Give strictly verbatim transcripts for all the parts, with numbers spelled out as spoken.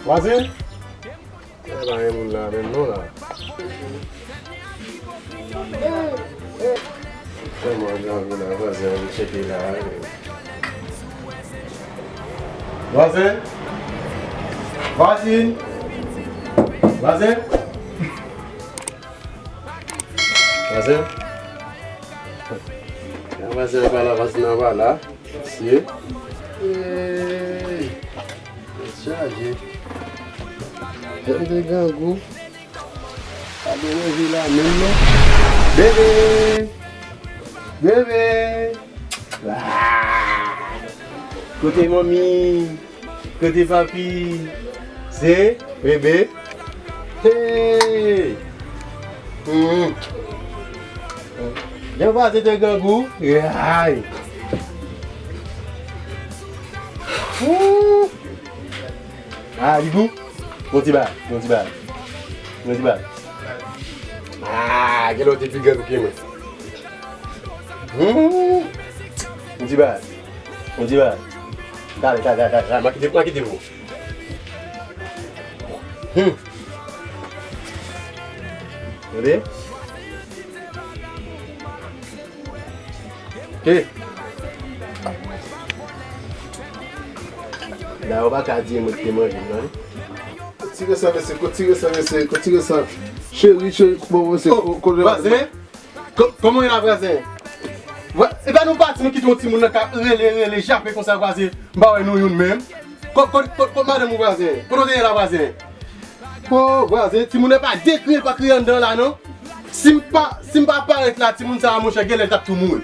Vwazen? E pa gen moun la menm non la. Kòman jan vin la, vwazen, an tcheke la. Vwazen? Vwazin? Vwazen? Vwazen? Vwazen an pa la, vwazin an pa la. Mesye. Hey! Tèt chaje. Tèt mwen te grangou. Pa gen manje la menm non. Bebe! Bebe! Ah! Kote manmi? Kote papi? Se bebe. Hey! Hmm. Jan vwazen te grangou. Ay! Hmm. Ah, li gou? Yon ti bagay, yon ti bagay. Yon ti bagay. Ah, gen lè w te pi grangou ke mwen. Hmm. Yon ti bagay. Yon ti bagay. Talè, talè, talè, talè. M a kite, m a kite pou ou. Hmm. Tande? Hey. Dayè, ou pa ka di mwen ki te manje, non? Kot ti resan, mesye, kot ti resan, mesye, kot ti resan. Cheri, cheri, kòman se? Oh, ko-, ko-, vwazen? Ko-, kòman w ye la, vwazen? Vwa-, e pa nou pati, nou kite yon timoun nan k ap rele, rele, jape konsa, vwazen. M pa wè nou youn menm. Kot, kot, kot, kot madanm ou, vwazen? Kote w te ye la, vwazen? Oh, vwazen, timoun nan pa dekri l, pa kriye anndan la, non. Si m pa, si m pa parèt la, timoun sa a, monchè, genlè l t ap tou mouri.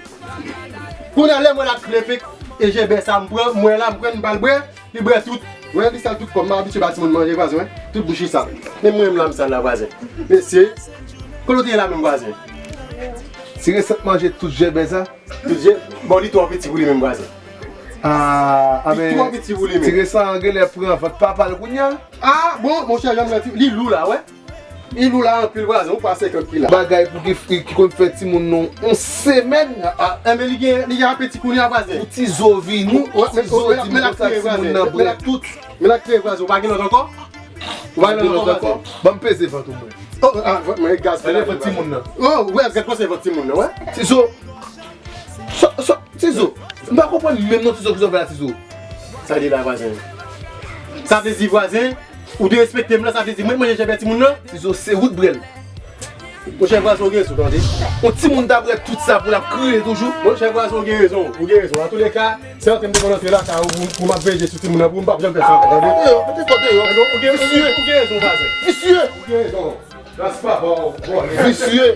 Kounye a, lè m wè l ap klepe, e jebè sa m pran, m wè la, m pran, m ba l bwè, li bwè tout. Wè, li sal tout kò m, m abitye ba timoun manje, vwazen, wè. Tout bouch li sal. Men mwen menm la, m sal la, vwazen. Mesye, kote w te ye la menm, vwazen? Ti resan manje tout jebè sa. Tout je-, bon, li twò piti pou li menm, vwazen. Ah, li twò piti pou li menm. Ti resan genlè pran vant papa l kounye a. Ah, bon, monchè, jan m di, li lou la, wè. Li lou la anpil, vwazen, ou pa senkant ki la. Bagay pou ki, ki konn fè timoun nan yon semèn. Ah, ah, enben, li gen, li gen apeti kounye a, vwazen. Pou Tizo vini, wè, men, Tizo, wè, men l ap kriye, vwazen. Timoun nan bwè tout. Men l ap kriye, vwazen, ou pa gen lòt ankò? Ou pa gen lòt ankò, vwazen? Ban m peze vant ou mwen. Oh, ah, vant mwen, gaz. Peze vant timoun nan. Oh, wè, gad kòman se vant timoun nan, wè. Tizo, so, so, Tizo, m pa konprann menm non, Tizo, kisa w fè la, Tizo. Sa li la, vwazen? Sa vle di, vwazen, ou derespekte m la, sa vle di mwen manje jebè timoun nan? Tizo, se ou t bwè l. Monchè, vwazen, ou gen rezon, tande. Yon timoun ta bwè tout sa pou l ap kriye toujou. Monchè, vwazen, ou gen rezon, ou gen rezon. Antouleka, se antre m te konn antre lakay ou pou, pou m ap veye sou timoun nan, pou m p ap janm fè sa ankò, tande. Mete kò deyò, mete kò deyò. Ou gen, ou gen rezon, vwazen. Visye! Ou gen rezon. Gras papa w, vòlè. Visye!